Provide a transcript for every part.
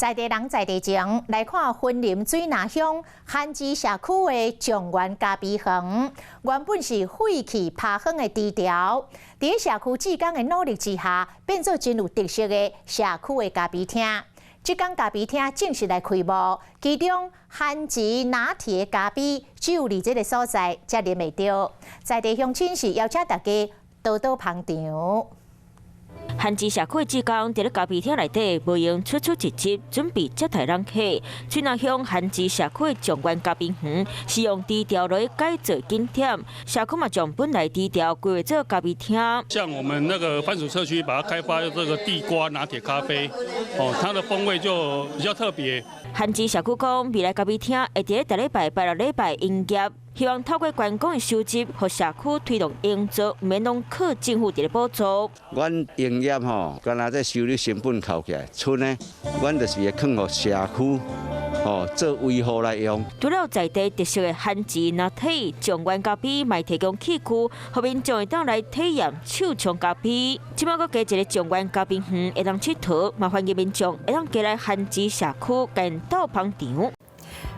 在地人在地情，來看雲林水林鄉番薯社區的狀元咖啡園，原本是廢棄拋荒的池條，佇社區志工的努力之下，變做真有特色的社區的咖啡廳。這間咖啡廳正式來開幕，其中番薯拿鐵咖啡只有佇這个所在才啉會著。在地鄉親是邀請大家多多捧場。番薯社區的志工佇咧咖啡廳內底，無閒出出入入，準備接待人客。水林鄉番薯社區的狀元咖啡園是用池條來改造景點，社區嘛將本來池條規劃做咖啡廳。像我們那個番薯社區，把它開發這個地瓜拿鐵咖啡，哦，它的風味就比較特別。番薯社區講，未來咖啡廳會佇咧逐禮拜拜六禮拜營業。希望透過觀光的收入，予社區推動營造，毋免攏靠政府佇咧補助。阮營業吼，干焦這收入成本扣起來，賰呢，阮就是會囥予社區，吼做維護來用。除了在地特色的番薯拿鐵、狀元咖啡，嘛提供器具，予民眾會當來體驗手沖咖啡。這擺閣加一个狀元咖啡園，會當𨑨迌，嘛歡迎民眾會當過來番薯社區共鬥捧場。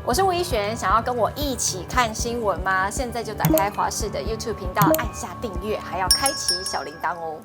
我是吳怡璇，想要跟我一起看新聞嗎？現在就打開華視的 YouTube 頻道，按下訂閱，還要開啟小鈴鐺哦。